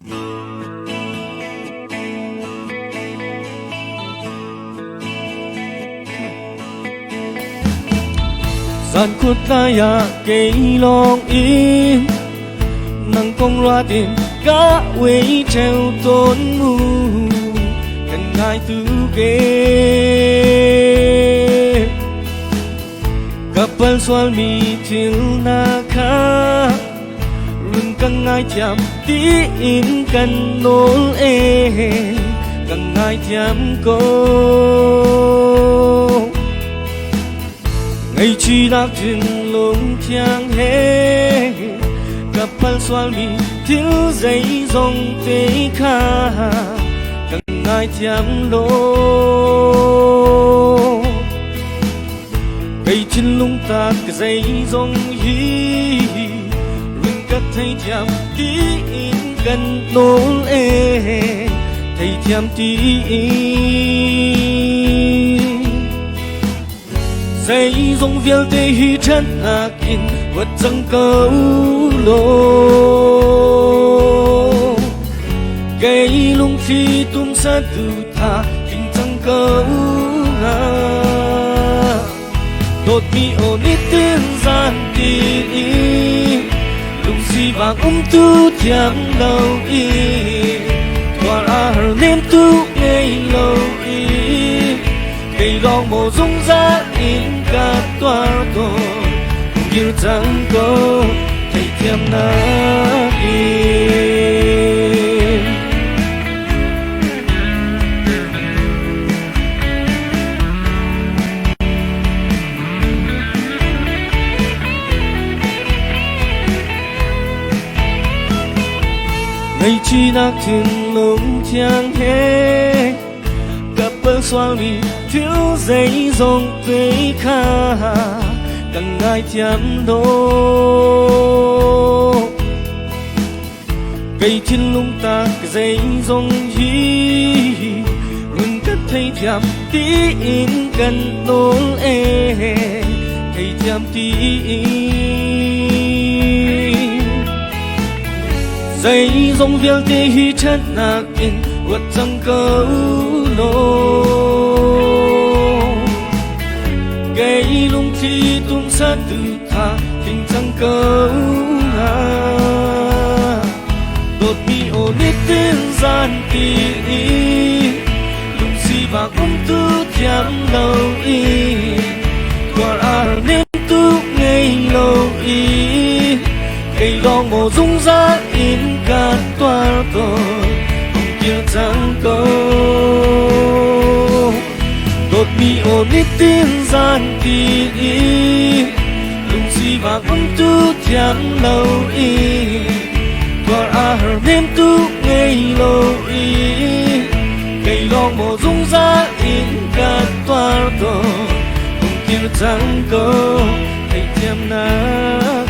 Zan khut lai ah kei lawng in nang kong ruat in ka uei ṭheo tawn mu, kan ngai tu ke. Ka pal sualmi thil na kha run kan ngaithiam tiin kan nawl e, kan ngaithiam ko. Ngaihchihnak thinlung thiang he ka pal sualmi thil zeizong te kha kan ngaithiam law. Kei thinlung tak zeizong hi run ka theithiam tiin kan nawl e, theithiam tiin. Zeizong vialte hi ṭhatnak in ruat cang ko law, kei lungthli tum saduhthah tling cang ko hnga. Dawtmi aw nitin zan ti i lungsivang um tu thiam lo i, tuar a har nem tu ngei lo i, kei lawng maw zungzal in ka tuar tawn? Kir cang ko theihthiamnak in. Ngaihchihnak thinlung thiang he ka pal sualmi thil zeizong te kha kan ngaithiam law. Kei thinlung tak zeizong hi run ka theithiam tiin kan nawl e, theithiam tiin. Zeizong vialte hi ṭhatnak in ruat cang ko law, kei lungthli tum saduhthah tling cang ko hnga. Dawtmi aw nitin zan ti i lungsivak um tu thiam lo i, tuar ar nem tu ngei lo i, kei lawng maw zungzal in ka tuar tawn? Hung kir cang ko. Dawtmi aw nitin zan ti i lungsivak um tu thiam lo i, tuar a har nem tu ngei lo i, kei lawng maw zungzal in ka tuar tawn? Hung kir cang ko theihthiamnak.